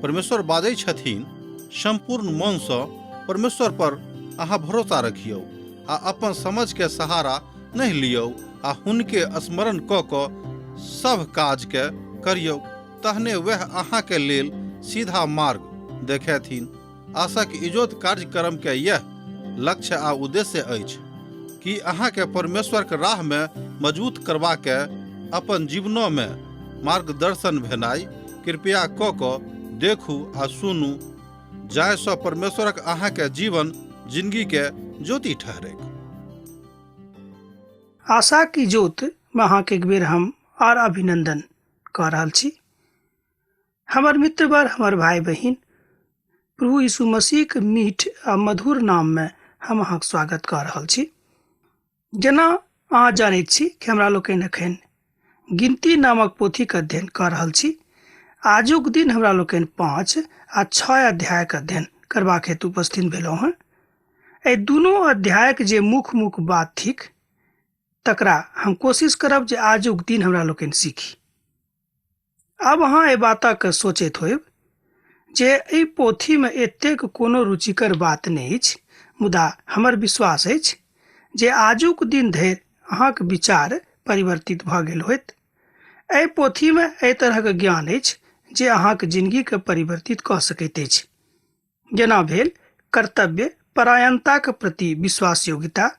परमेश्वर बाजै छथिन, सम्पूर्ण मनसँ परमेश्वर पर अहाँ भरोसा रखियौ आ अपन समझके सहारा नहि लियौ आ हुनके स्मरण कऽ कऽ सभ काजके करियौ, तहने वएह अहाँके लेल सीधा मार्ग देखेथिन। आशाक इजोत कार्यक्रमके यह लक्ष्य आ उद्देश्य अछि कि अहाँके परमेश्वरके राहमे मजबूत करबाके अपन जीवनोमे मार्गदर्शन भेनाइ। कृपया कऽ कऽ देखू आ सुनू, जाहिसँ परमेश्वरक अहाँके जीवन जिंदगीके ज्योति ठहरैक। आशा की ज्योत में अहाँके एक बेर हम आर अभिनंदन कऽ रहल छी। हमर मित्रवर, हमर भाई बहिन, प्रभु यीशु मसीहके मीठ आ मधुर नाममे हम अहाँके स्वागत कऽ रहल छी। जेना अहाँ जानैत छी कि हमरा लोकनि एखन गिनती नामक पोथीके अध्ययन कऽ रहल छी। आजुक दिन हमरा लोकनि 5 आ 6 अध्यायके अध्ययन करबाक हेतु उपस्थित भेलहुँ हँ। एहि दुनू अध्यायक जे मुख्य मुख्य बात थिक तकरा हम कोशिश करब जे आजुक दिन हमरा लोकनि सीखी। आब अहाँ एहि बातक सोचैत होयब जे एहि पोथीमे एतेक कोनो रुचिकर बात नहि अछि, मुदा हमर विश्वास अछि जे आजुक दिन धरि अहाँक विचार परिवर्तित भऽ गेल होयत। एहि पोथीमे एहि तरहक ज्ञान अछि जे अहाँक जिनगीके परिवर्तित कऽ सकैत अछि। जेना भेल कर्तव्य परायणताक प्रति विश्वास योग्यता।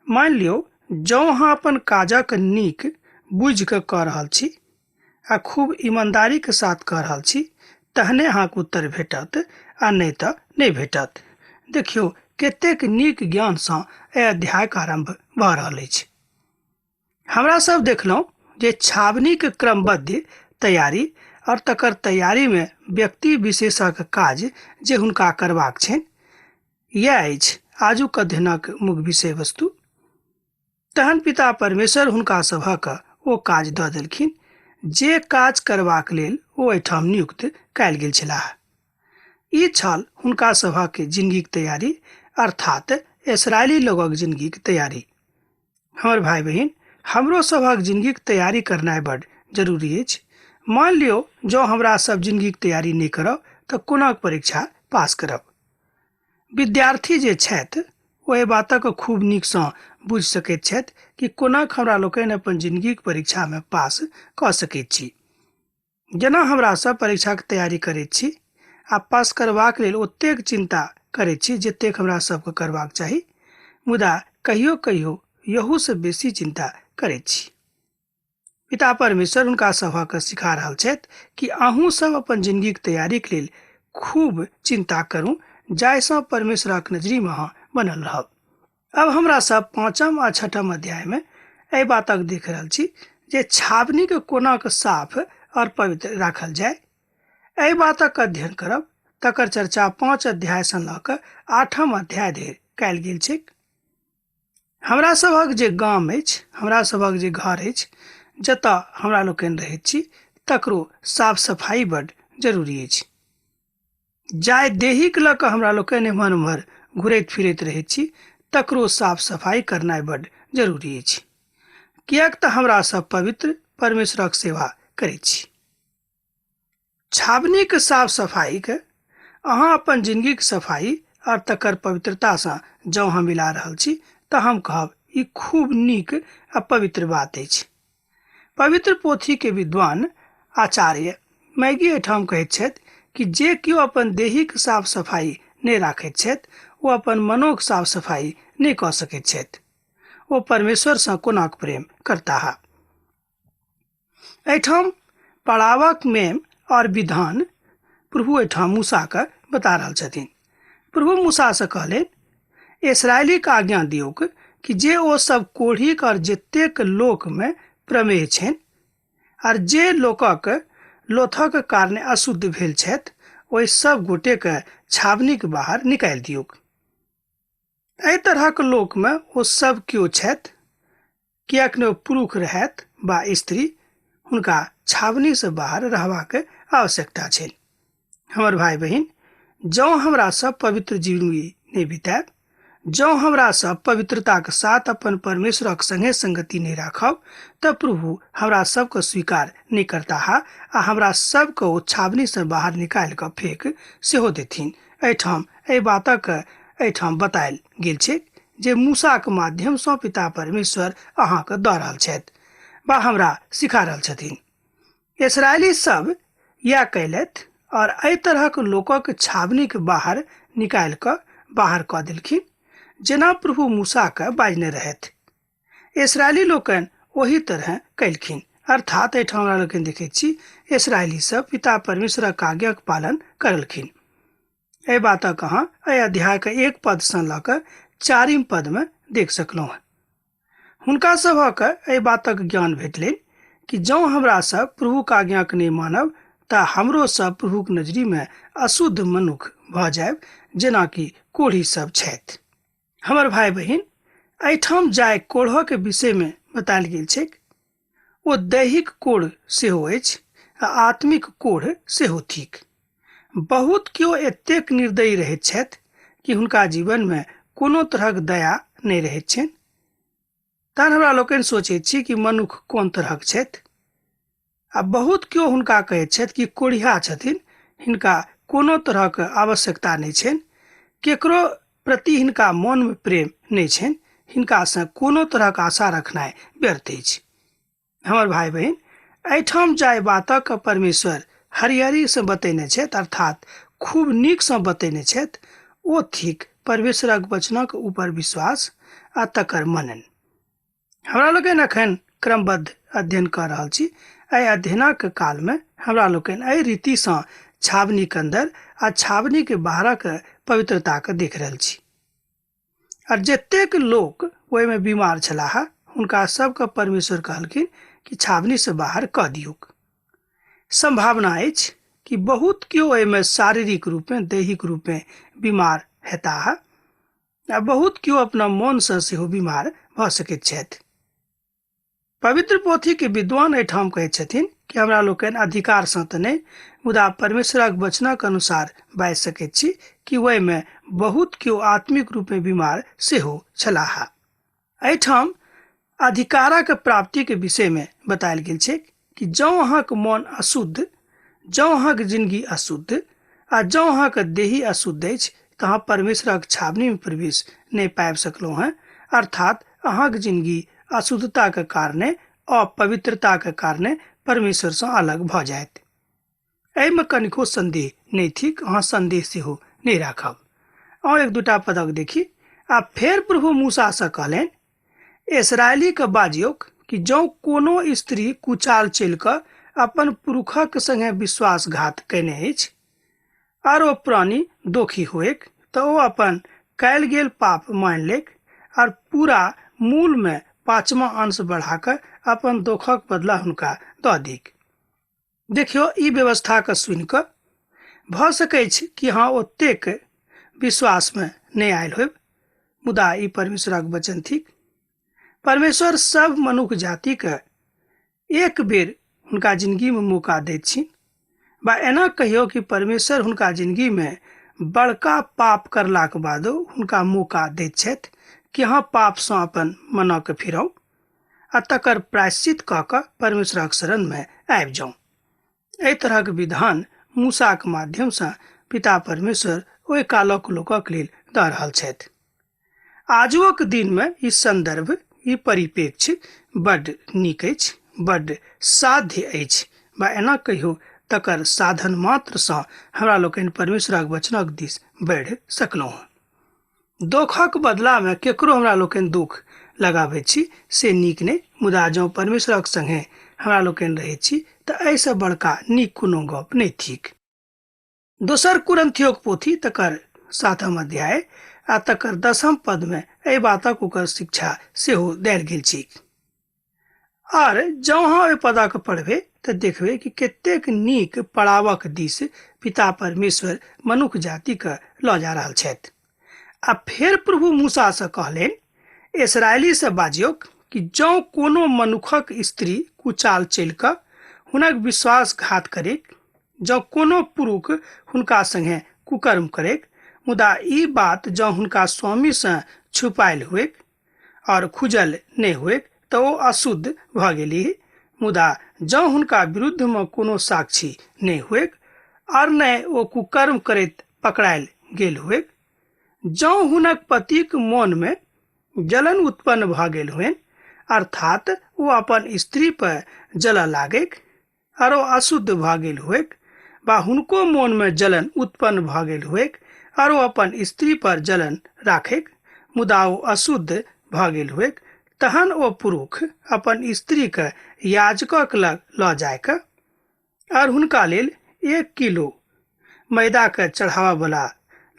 मानि लियौ जँ अहाँ अपन काजक नीक बुझि कऽ कऽ रहल छी आ खूब ईमानदारीके साथ कऽ रहल छी तहने अहाँके उत्तर भेटत आ नहि तऽ नहि भेटत। देखियौ कतेक नीक ज्ञानसँ एहि अध्यायके आरम्भ भऽ रहल अछि। हमरा सब देखलहुँ जे छावनीके क्रमबद्ध तैयारी और तकर तैयारीमे व्यक्ति विशेषक काज जे हुनका करबाक छनि, यैह अछि आजुक अध्ययनक मुख्य विषय वस्तु। तहन पिता परमेश्वर हुनका सभक ओ काज दऽ देलखिन जे काज करबाक लेल ओ एहिठाम नियुक्त कयल गेल छलाह। ई छल हुनका सभक जिंदगीक तैयारी, अर्थात इसराइली लोगक जिंदगीक तैयारी। हमर भाई बहिन, हमरो सभक जिंदगीक तैयारी करनाइ बड जरूरी अछि। मान लियौ जँ हमरा सब जिंदगीक तैयारी नहि करब तऽ कोना परीक्षा पास करब। विद्यार्थी जे छथि ओ एहि बातक खूब नीकसँ बुझि सकैत छथि कि कोना हमरा लोकनि अपन जिंदगीक परीक्षामे पास कऽ सकैत छी। जेना हमरा सब परीक्षाक तैयारी करैत छी आ पास करबाक लेल ओतेक चिंता करैत छी जतेक हमरा सबके करबाक चाही, मुदा कहियो कहियो यहूसँ बेसी चिंता करैत छी। पिता परमेश्वर हुनका सभक सिखा रहल छथि कि अहूँ सब अपन जिंदगीक तैयारीक लेल खूब चिंता करू, जाहिसँ परमेश्वरक नजरिमे अहाँ बनल रहब। अब हमरा सब 5 आ 6 अध्याय में एहि बातक देख रहल छी जे छावनी के कोना के साफ और पवित्र राखल जाय। एहि बातक अध्ययन करब तकर चर्चा 5 अध्याय सँ लऽ कऽ 8 अध्याय धरि कयल गेल छैक। हमरा सभक जे गाम अछि, हमरा सभक जे घर अछि, जतऽ हमरा लोकनि रहैत छी, तकरो साफ सफाई बड जरूरी अछि। जाहि देहीके लऽ कऽ हमरा लोकनि एम्हर ओम्हर घुरैत फिरैत रहैत छी तकरो साफ सफाई करनाइ बड जरूरी अछि, किएक तऽ हमरा सब पवित्र परमेश्वरक सेवा करैत छी। छावनीके साफ सफाईके अहाँ अपन जिंदगीके सफाई और तकर पवित्रतासँ जँ हम मिला रहल छी तऽ हम कहब ई खूब नीक आ पवित्र बात अछि। पवित्र पोथी के विद्वान आचार्य मैगी एहिठाम कहैत छथि कि जे केओ अपन देहीक साफ सफाई नहि राखैत छथि ओ अपन मनोक साफ सफाई नहि कऽ सकैत छथि। ओ परमेश्वरसँ कोनाक प्रेम करताह। एहिठाम पड़ावक मेम और विधान प्रभु एहिठाम मूसा के बता रहल छथिन। प्रभु मूसा से कहलनि, इसराइली के आज्ञा दियौक कि जे ओ सब कोढ़ीक और जतेक लोक में प्रमेह छनि और जे लोकक लोथक कारणे अशुद्ध भेल छथि ओहि सब गोटे के छावनीक बाहर निकालि दियौक। एहि तरहक लोक में ओ सब केओ छथि, किएक ने ओ पुरुष रहथि वा स्त्री, हुनका छावनीसँ बाहर रहबाक आवश्यकता छनि। हमर भाई बहिन, जँ हमरा सब पवित्र जिंदगी नहि बितायब, जँ हमरा सब पवित्रताक साथ अपन परमेश्वरक संगे संगति नहि राखब तऽ प्रभु हमरा सबके स्वीकार नहि करताह आ हमरा सबके ओ छावनीसँ बाहर निकालि कऽ फेक सेहो देथिन। एहिठाम एहि बातक एहिठाम बतायल गेल छै जे मूसाक माध्यमसँ पिता परमेश्वर अहाँके दऽ रहल छथि वा हमरा सिखा रहल छथिन। इसराइली सब इएह कयलथि और एहि तरहक लोकक छावनीक बाहर निकालि कऽ बाहर कऽ देलखिन, जेना प्रभु मूसाके बाजने रहथि। इसराइली लोकनि ओही तरह कयलखिन। अर्थात एहिठाम हमरा लोकनि देखैत छी इसराइली सब पिता परमेश्वरक आज्ञाक पालन करलखिन। एहि बातक अहाँ एहि अध्यायके 1 पदसँ लऽ कऽ 4 पदमे देख सकलहुँ। हुनका सभक एहि बातक ज्ञान भेटलनि कि जँ हमरा सब प्रभुक आज्ञाके नहि मानब तऽ हमरो सब प्रभुक नजरीमे अशुद्ध मनुख भऽ जायब, जेनाकि कोढ़ी सब छथि। हमर भाई बहिन, एहिठाम जाय कोढ़क विषयमे बतायल गेल छैक, ओ दैहिक कोढ़ सेहो अछि आ आत्मिक कोढ़ सेहो थिक। बहुत केओ एतेक निर्दयी रहैत छथि कि हुनका जीवनमे कोनो तरहक दया नहि रहैत छनि। तहन हमरा लोकनि सोचैत छी कि मनुख कोन तरहक छथि, आ बहुत केओ हुनका कहैत छथि कि कोढ़िया छथिन, हिनका कोनो तरहक आवश्यकता नहि छनि, केकरो प्रति हिनका मोनमे प्रेम नहि छनि, हिनकासँ कोनो तरहक आशा रखनाइ व्यर्थ अछि। हमर भाई बहिन, एहिठाम जाय बातक परमेश्वर हरिहरीसँ बतेने छथि, अर्थात खूब नीकसँ बतेने छथि, ओ थिक परमेश्वरक वचनक ऊपर विश्वास आ तकर मनन। हमरा लोकनि एखन क्रमबद्ध अध्ययन कऽ रहल छी। एहि अध्ययनक कालमे हमरा लोकनि एहि रीतिसँ छावनीक अन्दर आ छावनीके बाहरक पवित्रताके देख रहल छी। आर जतेक लोक ओहिमे बीमार छलाह हुनका सबके परमेश्वर कहलखिन कि छावनीसँ बाहर कऽ दियौक। संभावना अछि कि बहुत केओ एहिमे शारीरिक रूपमे दैहिक रूपमे बीमार हेताह आ बहुत केओ अपना मोनसँ सेहो बीमार भऽ सकैत छथि। पवित्र पोथीके विद्वान एहिठाम कहैत छथिन कि हमरा लोकनि अधिकारसँ तऽ नहि, मुदा परमेश्वरक वचनक अनुसार बाजि सकैत छी कि ओहिमे बहुत केओ आत्मिक रूपमे बीमार सेहो छलाह। एहिठाम अधिकारक प्राप्तिके विषयमे बतायल गेल छै कि जँ अहाँके मन अशुद्ध, जँ अहाँके जिंदगी अशुद्ध आ जँ अहाँके देही अशुद्ध अछि तऽ अहाँ परमेश्वरक छावनीमे प्रवेश नहि पाबि सकलहुँ हेँ। अर्थात अहाँके जिंदगी अशुद्धताके कारणे, अपवित्रताके कारणे परमेश्वरसँ अलग भऽ जायत। एहिमे कनिको संदेह नहि थिक, अहाँ संदेह सेहो नहि राखब। अहाँ 1-2 पदक देखी। आ फेर प्रभु मूसासँ कहलनि, इसराइलीके बाजियौक कि जँ कोनो स्त्री कुचाल चलि कऽ अपन पुरुषक संगे विश्वासघात कयने अछि आर ओ प्राणी दोखी होइक तऽ ओ अपन कयल गेल पाप मानि लेक आर पूरा मूलमे 5वां अंश बढ़ा कऽ अपन दोखक बदला हुनका दऽ दिक। देखियौ, ई व्यवस्थाके सुनि कऽ भऽ सकैत कि अहाँ ओतेक विश्वासमे नहि आयल होयब, मुदा ई परमेश्वरक वचन थिक। परमेश्वर सब मनुख जातिके एक बेर हुनका जिंदगीमे मौका दैत छिन, बा एना कहियौ कि परमेश्वर हुनका जिंदगीमे बड़का पाप करलाक बादो हुनका मौका दैत छथि कि अहाँ पापसँ अपन मनके फिराउ आ तकर प्रायश्चित कऽ कऽ परमेश्वरक शरणमे आबि जाउ। एहि तरहक विधान मूसाक माध्यमसँ पिता परमेश्वर ओहि कालक लोकक लेल दऽ रहल छथि। आजुक दिनमे ई संदर्भ, ई परिप्रेक्ष्य बड्ड नीक अछि, बड्ड साध्य अछि, बा एना कहियौ तकर साधन मात्रसँ हमरा लोकनि परमेश्वरक वचनक दिस बढ़ि सकलहुँ। दोखक बदलामे केकरो हमरा लोकनि दुख लगाबैत छी से नीक नहि, मुदा जँ परमेश्वरक संगे हमरा लोकनि रहैत छी तऽ एहिसँ बड़का नीक कोनो गप नहि थिक। दोसर कुरिन्थियोक पोथी तकर 7 अध्याय आ तकर 10 पदमे एहि बातक ओकर शिक्षा सेहो देल गेल छै। आर जँ अहाँ ओहि पदक पढ़बै तऽ देखबै कि कतेक नीक पड़ावक दिस पिता परमेश्वर मनुख जातिके लऽ जा रहल छथि। आ फेर प्रभु मूसासँ कहलनि, इसराइलीसँ बाजियौक कि जँ कोनो मनुखक स्त्री कुचाल चलि कऽ हुनक विश्वासघात करैक, जँ कोनो पुरुष हुनका संगे कुकर्म करैक, मुदा ई बात जँ हुनका स्वामीसँ छुपायल हुएक और खुजल नहि हुएक तऽ ओ अशुद्ध भऽ गेलीह। मुदा जँ हुनका विरुद्धमे कोनो साक्षी नहि हुएक आर नहि ओ कुकर्म करैत पकड़ायल गेल हुएक, जँ हुनक पतिक मोनमे जलन उत्पन्न भऽ गेल होइन, अर्थात ओ अपन स्त्री पर जलऽ लागैक आर ओ अशुद्ध भऽ गेल हुएक, वा हुनको मोनमे जलन उत्पन्न भऽ गेल हुएक आर ओ अपन स्त्री पर जलन राखैक, मुदा ओ अशुद्ध भऽ गेल हुएक, तहन ओ पुरुष अपन स्त्रीके याजकक लग लऽ जाय कऽ आर हुनका लेल 1 किलो मैदाके चढ़ाबऽवला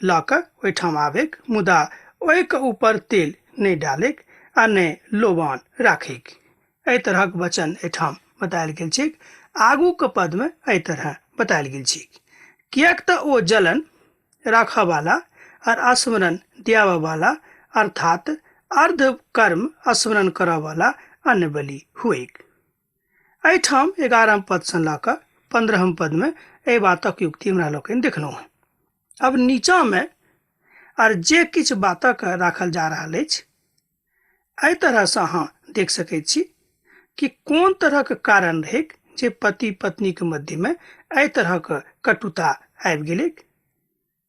लऽ कऽ ओहिठाम आबैक, मुदा ओहिके ऊपर तेल नहि डालैक आ नहि लोबान राखैक। एहि तरहक वचन एहिठाम बतायल गेल छैक। आगूके पदमे एहि तरह बतायल गेल छैक, किएक तऽ ओ जलन राखऽवाला और स्मरण दियाबऽवाला अर्थात अर्ध कर्म स्मरण करऽवाला अन्न बलि हुएक। एहिठाम 11 पदसँ लऽ कऽ 15 पदमे एहि बातक युक्ति हमरा लोकनि देखलहुँ हँ। अब नीचाँमे आर जे किछु बातक राखल जा रहल अछि, एहि तरहसँ अहाँ देख सकैत छी कि कोन तरहक कारण रहैक जे पति पत्नीक मध्यमे एहि तरहक कटुता आबि गेलैक।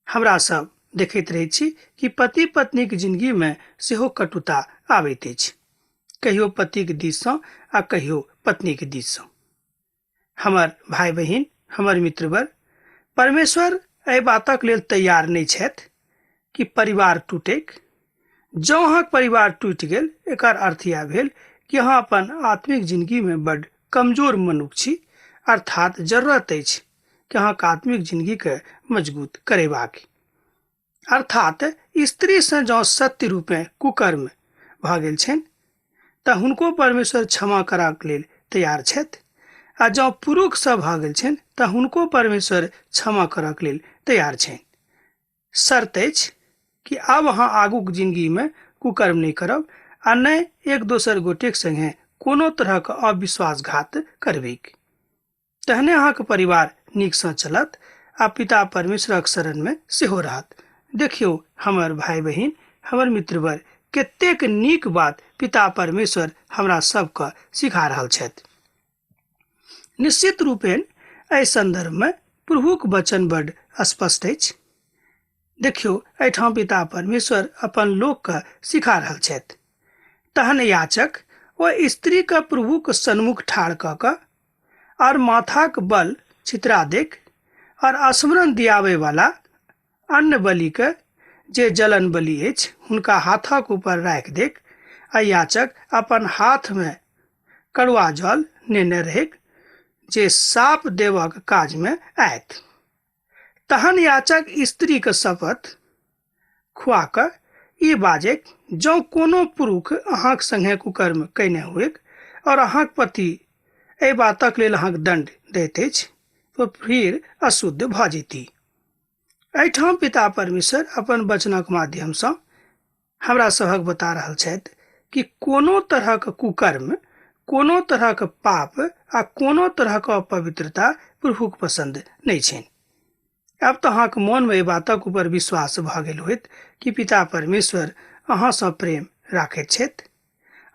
हमरा सब देखैत रहै छी कि पति पत्नीक जिंदगीमे सेहो कटुता आबैत अछि, कहियो पतिक दिससँ आ कहियो पत्नीक दिससँ। हमर भाय बहिन, हमर मित्रवर, परमेश्वर एहि बातक लेल तैयार नहि छथि कि परिवार टूटैक। जँ अहाँक परिवार टूटि गेल, एकर अर्थ इएह भेल कि अहाँ अपन आत्मिक जिंदगीमे बड्ड कमजोर मनुख छी, अर्थात जरूरत अछि कि अहाँके आत्मिक जिंदगीके मजबूत करेबाक। अर्थात स्त्रीसँ जँ सत्य रूपेँ कुकर्म भऽ गेल छनि तऽ हुनको परमेश्वर क्षमा करबाक लेल तैयार छथि, आ जँ पुरुषसँ भऽ गेल छनि तऽ हुनको परमेश्वर क्षमा करबाक लेल तैयार छनि। शर्त अछि कि आब अहाँ आगूक जिंदगीमे कुकर्म नहि करब आ नहि एक दोसर गोटेक संगे कोनो तरहक अविश्वासघात करबैक। तहने अहाँके परिवार नीकसँ चलत आ पिता परमेश्वरक शरणमे सेहो रहत। देखियौ हमर भाय बहिन, हमर मित्रवर, कतेक नीक बात पिता परमेश्वर हमरा सबके सिखा रहल छथि। निश्चित रूपेण एहि संदर्भमे प्रभुक वचन बड स्पष्ट अछि। देखियौ एहिठाम पिता परमेश्वर अपन लोकके सिखा रहल छथि। तहन याचक ओ स्त्रीके प्रभुक सन्मुख ठाढ़ कऽ कऽ और माथाक बल छितरा देख और स्मरण दियाबै वाला अन्न बलिके जे जलन बलि अछि हुनका हाथक ऊपर राखि देख आ याचक अपन हाथमे कड़ुआ जल नेने रहैक जे साप देबक काजमे आयत। तहन याचक स्त्रीके शपथ खुआ कऽ ई बाजैक, जँ कोनो पुरुष अहाँक संगे कुकर्म कयने हुएक और अहाँक पति एहि बातक लेल अहाँक दंड दैत अछि तो फिर अशुद्ध भऽ जेती। एहिठाम पिता परमेश्वर अपन वचनक माध्यमसँ हमरा सभक बता रहल छथि कि कोनो तरहक कुकर्म, कोनो तरहक पाप आ कोनो तरहक अपवित्रता प्रभुक पसंद नहि छनि। अब तऽ अहाँके मोनमे एहि बातक ऊपर विश्वास भऽ गेल होइत कि पिता परमेश्वर अहाँसँ प्रेम राखैत छथि,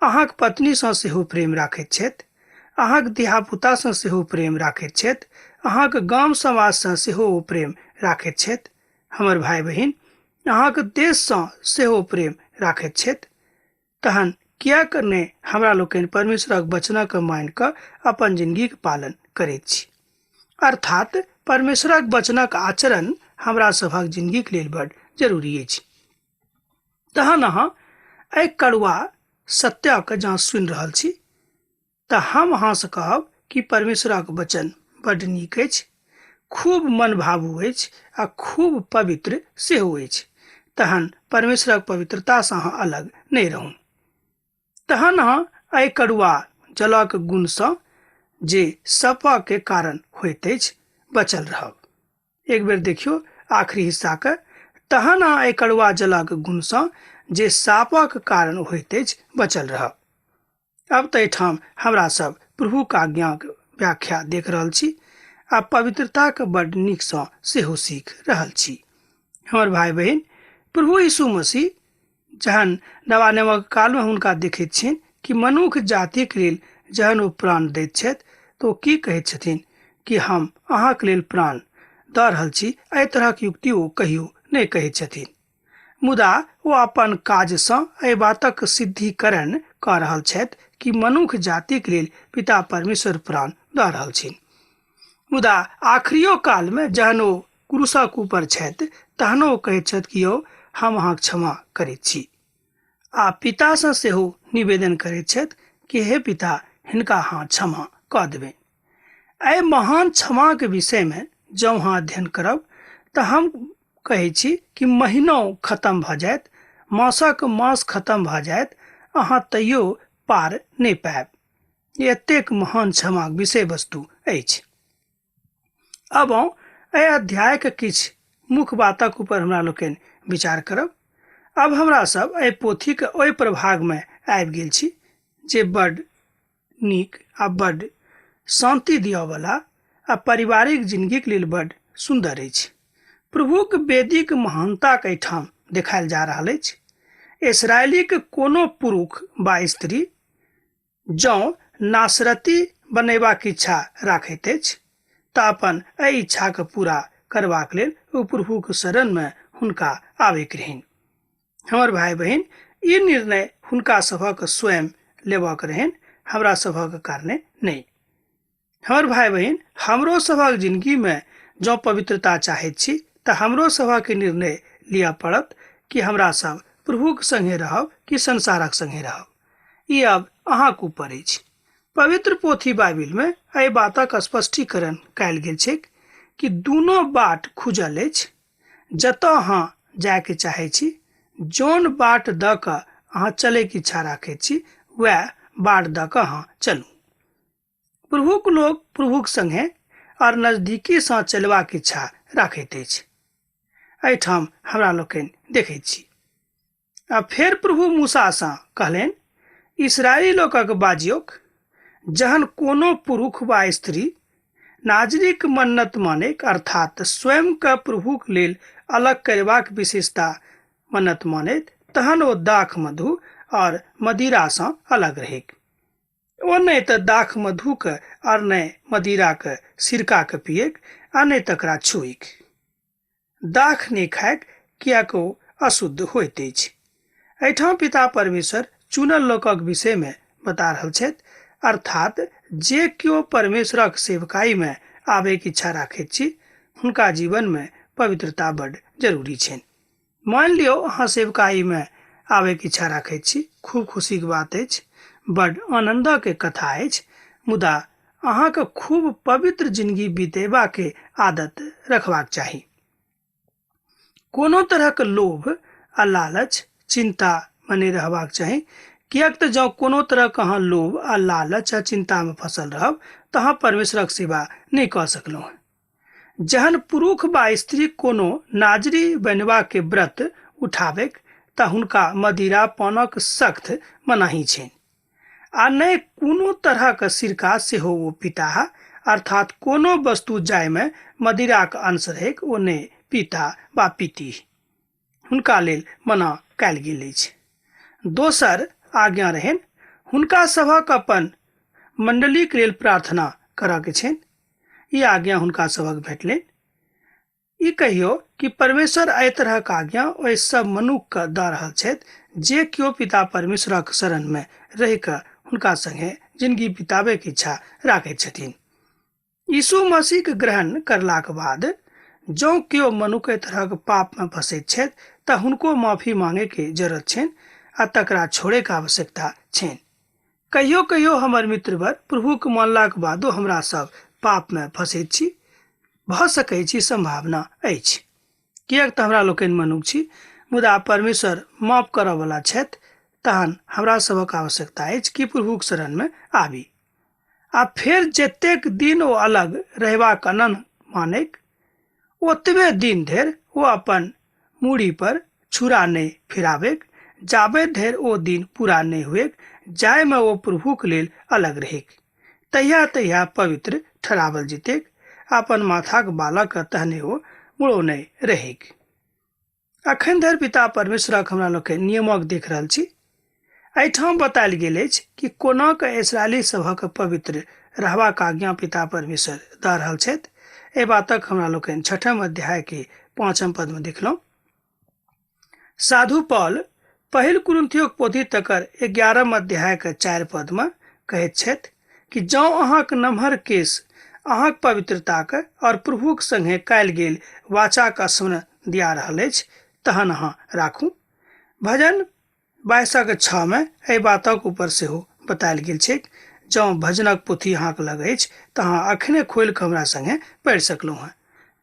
अहाँक पत्नीसँ सेहो प्रेम राखैत छथि, अहाँक धियापुतासँ सेहो प्रेम राखैत छथि, अहाँक गाम समाजसँ सेहो ओ प्रेम राखैत छथि। हमर भाय बहिन, अहाँक देशसँ सेहो प्रेम राखैत छथि। तहन किएक नहि हमरा लोकनि परमेश्वरक वचनक मानि कऽ अपन जिंदगीक पालन करैत छी? अर्थात परमेश्वरक वचनक आचरण हमरा सभक जिंदगीक लेल बड जरूरी अछि। तहन अहाँ एहि कड़ुआ सत्यक जँ सुनि रहल छी तऽ हम अहाँसँ कहब कि परमेश्वरक वचन बड नीक अछि, खूब मनभावु अछि आ खूब पवित्र सेहो अछि। तहन परमेश्वरक पवित्रतासँ अहाँ अलग नहि रहू। तहन अहाँ एहि कड़ुआ जलक गुणसँ जे सपके कारण होइत अछि बचल रहब। एक बेर देखियौ आखिरी हिस्साके, तहन अहाँ एहि कड़ुआ जलक गुणसँ जे सापक कारण होइत अछि बचल रहब। अब तऽ एहिठाम हमरा सब प्रभुक आज्ञाक व्याख्या देख रहल छी आ पवित्रताक बड नीकसँ सेहो सीख रहल छी। हमर भाय बहिन, प्रभु यीशु मसीह जहन नवा नवक कालमे हुनका देखैत छियनि कि मनुख जातिक लेल जहन ओ प्राण दैत छथि तऽ ओ की कहैत छथिन कि हम अहाँके लेल प्राण दऽ रहल छी। एहि तरहक युक्ति ओ कहियो नहि कहैत छथिन, मुदा ओ अपन काजसँ एहि बातक सिद्धिकरण कऽ रहल छथि कि मनुख जातिक लेल पिता परमेश्वर प्राण दऽ रहल छथिन। मुदा आखिरियो कालमे जहन ओ क्रूसक ऊपर छथि तहनो ओ कहैत छथि कि यौ हम अहाँके क्षमा करैत छी, आ पितासँ सेहो निवेदन करैत छथि कि हे पिता, हिनका अहाँ क्षमा कऽ देबै। एहि महान क्षमाके विषयमे जँ अहाँ अध्ययन करब तऽ हम कहै छी कि महीनो खतम भऽ जायत, मासक मास खतम भऽ जायत, अहाँ तैयो पार नहि पायब। एतेक महान क्षमाक विषय वस्तु अछि। अब एहि अध्यायके किछु मुख्य बातक ऊपर हमरा लोकनि विचार करब। अब हमरा सब एहि पोथीके ओहि प्रभागमे आबि गेल छी जे बड नीक आ बड शान्ति दिअवला आ पारिवारिक जिंदगीक लेल बड सुन्दर अछि। प्रभुक वेदीक महानताक एहिठाम देखायल जा रहल अछि। इसराइलीक कोनो पुरुष वा स्त्री जँ नासरती बनेबाक इच्छा राखैत अछि तऽ अपन एहि इच्छाके पूरा करबाक लेल ओ प्रभुक शरणमे हुनका आबैके रहनि। हमर भाय बहिन, ई निर्णय हुनका सभक स्वयं लेबक रहनि, हमरा सभक कारणे नहि। हमर भाय बहिन, हमरो सभक जिंदगीमे जँ पवित्रता चाहैत छी तऽ हमरो सभक निर्णय लिअ पड़त कि हमरा सब प्रभुक संगे रहब कि संसारक संगे रहब। ई अब अहाँक ऊपर अछि। पवित्र पोथी बाइबिलमे एहि बातक स्पष्टीकरण कयल गेल छैक कि दुनो बाट खुजल अछि। जतऽ अहाँ जायके चाहै छी, जौन बाट दऽ कऽ अहाँ चलैके इच्छा राखैत छी, वएह बाट दऽ कऽ अहाँ चलू। प्रभुक लोक प्रभुक संगे और नजदीकीसँ चलबाक इच्छा राखैत अछि। एहिठाम हमरा लोकनि देखैत छी। आ फेर प्रभु मूसासँ कहलनि, इसराइली लोकक बाजियोक, जहन कोनो पुरुष वा स्त्री नाजरीक मन्नत मानेक अर्थात स्वयं के प्रभुक लेल अलग करबाक विशेषता मन्नत मानैत, तहन ओ दाख मधु और मदिरासँ अलग रहेक। ओ नहि तऽ दाख मधुक और नहि मदिराक सिरकाके पिएक आ नहि तकरा छुइक। दाख नहि खायक, किएक ओ अशुद्ध होइत अछि। एहिठाम पिता परमेश्वर चुनल लोकक विषयमे बता रहल छथि, अर्थात जे केओ परमेश्वरक सेवकाईमे आबैके इच्छा राखैत छी हुनका जीवनमे पवित्रता बड जरूरी छनि। मान लियौ अहाँ सेवकाईमे आबैके इच्छा राखैत छी, खूब खुशीके बात अछि, बड आनन्दक कथा अछि, मुदा अहाँके खूब पवित्र जिंदगी बितेबाके आदत रखबाक चाही। कोनो तरहक लोभ आ लालच चिंता मे नहि रहबाक चाही, किएक तऽ जँ कोनो तरहक अहाँ लोभ आ लालच आ चिंता मे फसल रहब तऽ अहाँ परमेश्वरक सेवा नहि कऽ सकलहुँ। जहन पुरुष वा स्त्री कोनो नाजरी बनबाके व्रत उठाबैक तऽ हुनका मदिरा पानक सख्त मनाही छनि आ नहि कोनो तरहक सिरका सेहो ओ पीताह, अर्थात कोनो वस्तु जाहिमे मदिराक अंश रहैक ओ नहि पीता वा पीती, हुनका लेल मना कयल गेल अछि। दोसर आज्ञा रहनि हुनका सभक अपन मंडलीक लेल प्रार्थना करऽके छनि। ई आज्ञा हुनका सभक भेटलनि। ई कहियो कि परमेश्वर एहि तरहक आज्ञा ओहि सब मनुख के दऽ रहल छथि जे केओ पिता परमेश्वरक शरण मे रहि कऽ हुनका संगे जिंदगी बिताबे के इच्छा राखैत छथिन। यीशु मसीह के ग्रहण करलाक बाद जँ केओ मनुख एहि तरहक पाप मे फंसैत छथि तऽ हुनको माफी मांगे के जरूरत छनि आ तकरा छोड़े के आवश्यकता छनि। कहियो कहियो हमर मित्रवर प्रभु के मानलाक बादो हमरा सब पाप मे फंसैत छी, भऽ सकै छी, संभावना अछि, किएक तऽ हमरा लोकनि मनुख छी, मुदा परमेश्वर माफ करऽ वाला छथि। तहन हमरा सभक आवश्यकता अछि कि प्रभुक शरण मे आबी आ फेर जतेक दिन ओ अलग रहबाक आनंद मानैक ओतबे दिन धरि ओ अपन मूड़ी पर छुरा नहि फिराबैक, जाबे धरि ओ दिन पूरा नहि हुएक जाहिमे ओ प्रभुक लेल अलग रहेक, तहिया तहिया पवित्र ठहरावल जेतैक, अपन माथाक बालक तहने ओ मुड़ौने रहेक। अखन धरि पिता परमेश्वरक हमरा लोकनि नियमक देख रहल छी। एहिठाम बतायल गेल अछि कि कोना कऽ इसराइली सभक पवित्र रहबाक आज्ञा पिता परमेश्वर दऽ रहल छथि। एहि बातक हमरा लोकनि छठम अध्याय के पाँचम पदमे देखलहुँ। साधु पॉल पहिल कुरिन्थियोक पोथी तकर 11 अध्याय के 4 पदमे कहैत छथि कि जँ अहाँक नमहर केश अहाँक पवित्रताक और प्रभुक संगे कयल गेल वाचाक स्मरण दिया रहल अछि तहन अहाँ राखू। भजन 22:6 मे एहि बातक ऊपर सेहो बतायल गेल छैक। जँ भजनक पोथी अहाँक लग अछि तऽ अहाँ अखने खोलि कऽ हमरा संगे पढ़ि सकलहुँ हेँ।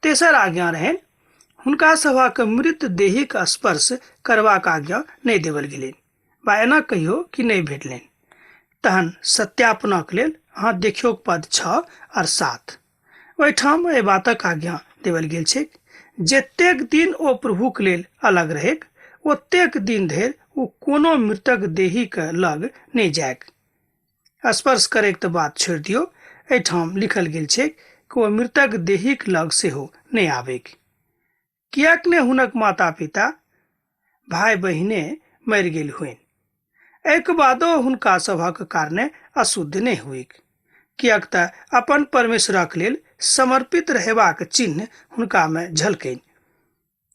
तेसर आज्ञा रहनि हुनका सभक मृत देहीक स्पर्श करबाक आज्ञा नहि देवल गेलनि वा एना कहियो कि नहि भेटलनि। तहन सत्यापनक लेल अहाँ देखियौ पद 6 और 7, ओहिठाम एहि बातक आज्ञा देवल गेल छैक जतेक दिन ओ प्रभुक लेल अलग रहेक ओतेक दिन धरि ओ कोनो मृतक देहीक लग नहि जायक। स्पर्श करैक तऽ बात छोड़ि दियौ, एहिठाम लिखल गेल छैक कि ओ मृतक देहीक लग सेहो नहि आबैक। किएक ने हुनक माता पिता भाय बहिने मरि गेल होइन, एहिके बादो हुनका सभक कारणे अशुद्ध नहि होइक, किएक तऽ अपन परमेश्वरक लेल समर्पित रहेबाक चिन्ह हुनकामे झलकनि।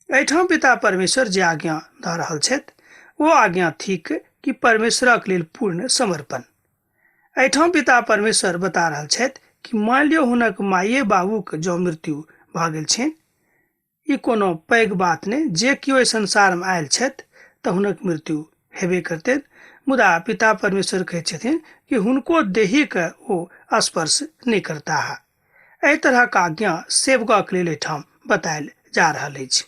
एहिठाम पिता परमेश्वर जे आज्ञा दऽ रहल छथि ओ आज्ञा थिक कि परमेश्वरक लेल पूर्ण समर्पण। एहिठाम पिता परमेश्वर बता रहल छथि कि मानि लियौ हुनक माइए बाबूक जँ मृत्यु भऽ गेल छनि, ई कोनो पैघ बात नहि, जे केओ एहि संसारमे आयल छथि तऽ हुनक मृत्यु हेबे करतनि, मुदा पिता परमेश्वर कहैत छथिन कि हुनको देहीके ओ स्पर्श नहि करताह। एहि तरहक आज्ञा सेवकक लेल एहिठाम बतायल जा रहल अछि।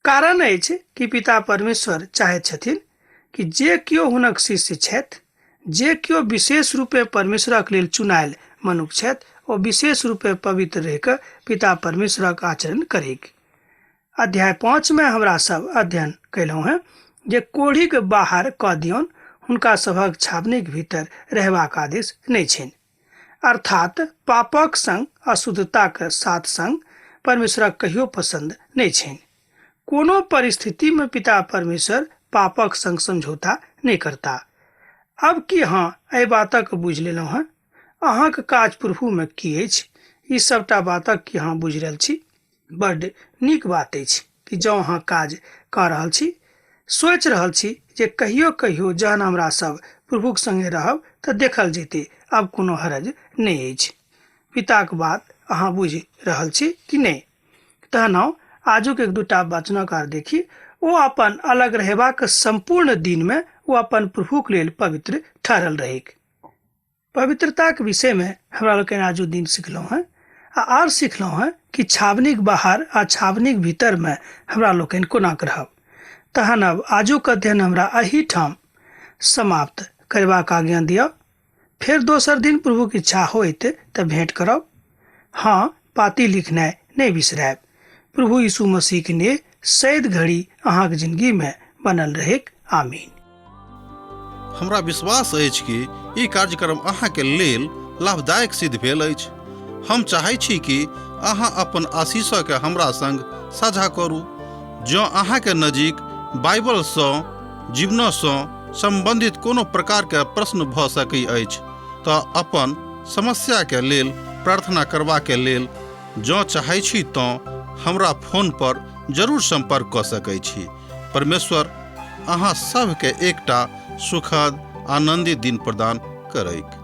कारण अछि कि पिता परमेश्वर चाहैत छथिन कि जे केओ हुनक शिष्य छथि, जे केओ विशेष रूपे परमेश्वरक लेल चुनायल मनुख छथि, ओ विशेष रूपे पवित्र रहि कऽ पिता परमेश्वरक आचरण करैक। अध्याय 5 में हमरा सब अध्ययन कयलहुँ हेँ जे कोढ़ीक बाहर कऽ दियौन, हुनका सभक छावनीक भीतर रहबाक आदेश नहि छनि। अर्थात पापक संग अशुद्धताक साथ संग परमेश्वरक कहियो पसंद नहि छनि। कोनो परिस्थिति में पिता परमेश्वर पापक संग समझौता नहि करता। अब की अहाँ एहि बातक बुझि लेलहुँ हेँ? अहाँक काज प्रभु में की अछि, ई सबटा बातक की अहाँ बुझि रहल छी? बड्ड नीक बात अछि कि जँ अहाँ काज कऽ रहल छी, सोचि रहल छी जे कहियो कहियो जहन हमरा सब प्रभुक संगे रहब तऽ देखल जेतै, आब कोनो हरज नहि अछि। पिताक बात अहाँ बुझि रहल छी कि नहि? तहन आउ आजुक एक दूटा वचनक आर देखी। ओ अपन अलग रहेबाक सम्पूर्ण दिनमे ओ अपन प्रभुक लेल पवित्र ठहरल रहैक। पवित्रताक विषयमे हमरा लोकनि आजुक दिन सिखलहुँ हेँ आ आर सिखलहुँ हेँ कि छावनीक बाहर आ छावनीक भीतरमे हमरा लोकनि कोना कऽ रहब। तहन आब आजुक अध्ययन हमरा एहिठाम समाप्त करबाक आज्ञा दिअ। फेर दोसर दिन प्रभुक इच्छा होइत तऽ भेंट करब। हाँ, पाती लिखनाइ नहि बिसरायब। प्रभु यीशु मसीह के ने सैद घड़ी अहाँक जिंदगी में बनल रहेक। आमीन। हमरा विश्वास अछि कि ई कार्यक्रम अहाँके लेल लाभदायक सिद्ध भेल अछि। हम चाहै छी कि अहाँ अपन आशीषके हमरा संग साझा करू। जँ अहाँके नजीक बाइबलसँ जीवनसँ सम्बन्धित कोनो प्रकारके प्रश्न भऽ सकै अछि तऽ अपन समस्याके लेल प्रार्थना करबाके लेल जँ चाहै छी तँ हमरा फोन पर जरूर सम्पर्क कऽ सकै छी। परमेश्वर अहाँ सभके एकटा सुखद आनन्दित दिन प्रदान करैक।